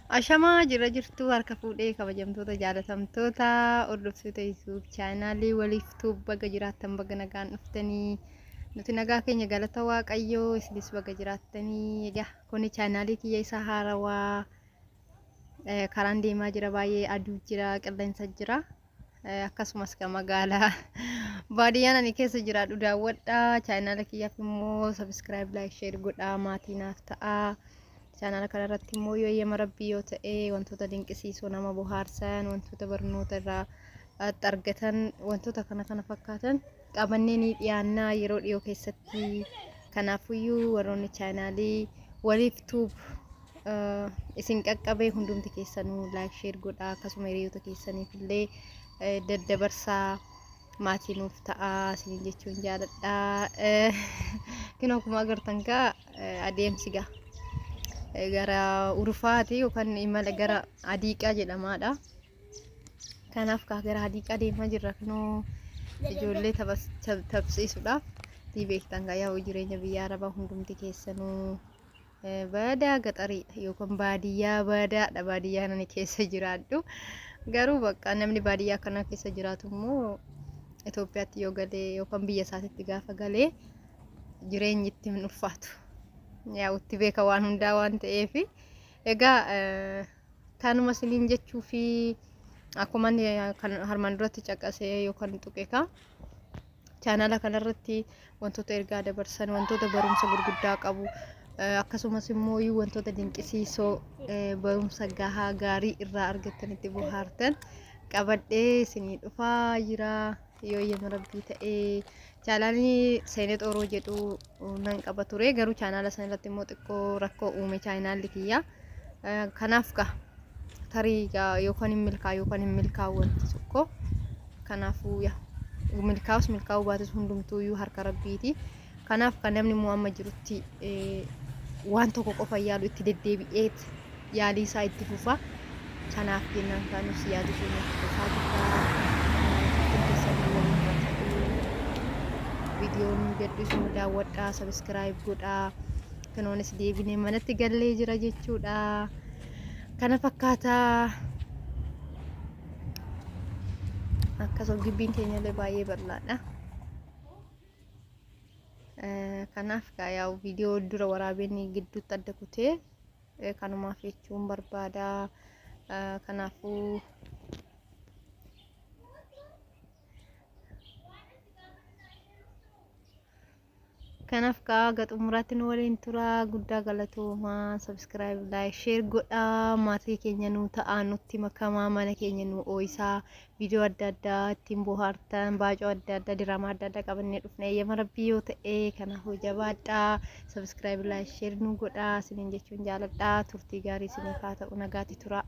Ashamaa jira jirtu harka fuudhee kabajamtoota jaalatamtoota hordoftoota YouTube chaanaalii waliif tuub baga jiraattan baga nagaan dhuftanii nuti nagaa keenya galata waaqayyoo isinis baga jiraattanii. Egaa kuni chaanaalii kiyya isa haarawaa karaan deemaa jira, baay'ee aduu jira, qilleensa jira, akkasumas kan magaalaa baadiyyaan ani keessa jiraadhu daawwadha. Chaanaala kiyyaaf immoo subscribe, like, share godhaa, maatii naaf ta'aa. Chaanaala kanarratti immoo yoo eeyyama rabbii yoo ta'e wantoota dinqisiisoo nama bohaarsan, wantoota barnoota irraa argatan, wantoota kana kana fakkaatan qabannee ni dhiyaannaa yeroo dhiyoo keessatti. Kanaafuyyuu warroonni chaanaalii waliif tuub isin qaqqabee hundumti keessanuu like, share godhaa, akkasuma hiriyoota keessaniif illee daddabarsaa, maatii nuuf ta'aa isiniin jechuun jaaladha. Kinoo akkuma agartan gaa adeemsi gaa gara urufaati yookaan imala gara adiiqaa jedhamaadha. Kanaaf kaa gara adiiqaa deemaa jirra, kinoo ijoollee taphsiisuudhaaf ni beektan gaa yaa'u jireenya biyya arabaa hundumti keessanuu badaa gaxariidha yookaan baadiyyaa badaadha baadiyyaa nani keessa jiraadhu. Garuu bakka namni baadiyyaa kana keessa jiraatu immoo Itoophiyaatti yoo galee yookaan biyya isaatitti gaafa galee jireenyi itti hin ulfaatu. Yaa'u itti beeka waan hundaa waan ta'eef. Egaa kanuma isiniin jechuu fi akkuma inni kan harmaan duratti caqasee yookaan tuqe kaa chaanaala kanarratti wantoota ergaa dabarsan, wantoota barumsa gurguddaa qabu, akkasumas immoo wantoota dinqisiisoo barumsa gahaa gaarii irraa argattan itti bohaartan qabadhee isinii dhufaa jira yoo eeyyama rabbii ta'ee. Chaanaalii Seenet Oroo jedhu nan qaba ture, garuu chaanaala sana irratti immoo xiqqoo rakkoo uume chaanaalli kiyya. Kanaaf gaa tarii gaa yookaan hin milkaa yookaan hin milkaa'u wanti tokko. Kanaafuu yaa milkaa'us milkaa'uu baatus hundumtuuyyuu harka rabbiiti. Kanaaf kan namni immoo amma jirutti waan tokko qofa yaalu itti deddeebi'eet yaalii isaa itti fufa. Kanaaf jennaan kaanus yaalii keenya itti fufaa jirra. Turtiin keessan nu waliin haa ta'u. Viidiyoon gadhiisu nu daawwadhaa, sabiskiraayib godhaa. Kanoonis deebinee manatti gallee jira jechuudha. Kana fakkaataa. Akkasuma gibbiin keenya illee baay'ee bal'aadha. Kanaaf gaa yaa'u viidiyoo dura waraabeen gidduutti adda kutee kanumaaf jechuun barbaada. Kanaafuu kanaaf kaa haga xumuraatti nu waliin tura. Guddaa galatoomaa, subscribe, like, share godhaa, maatii keenya nu ta'aa, nutti makamaa, mana keenya nu ooyisaa, viidiyoo adda addaa ittiin bohaartan, baacoo adda addaa, diraamaa adda addaa qabannee dhufne eeyyama rabbii yoo ta'e. Kanaafuu jabaadhaa, subscribe, like, share nu godhaa isiniin jechuun jaaladhaa. Turtii gaarii isiniif haa ta'u, nagaatti turaa.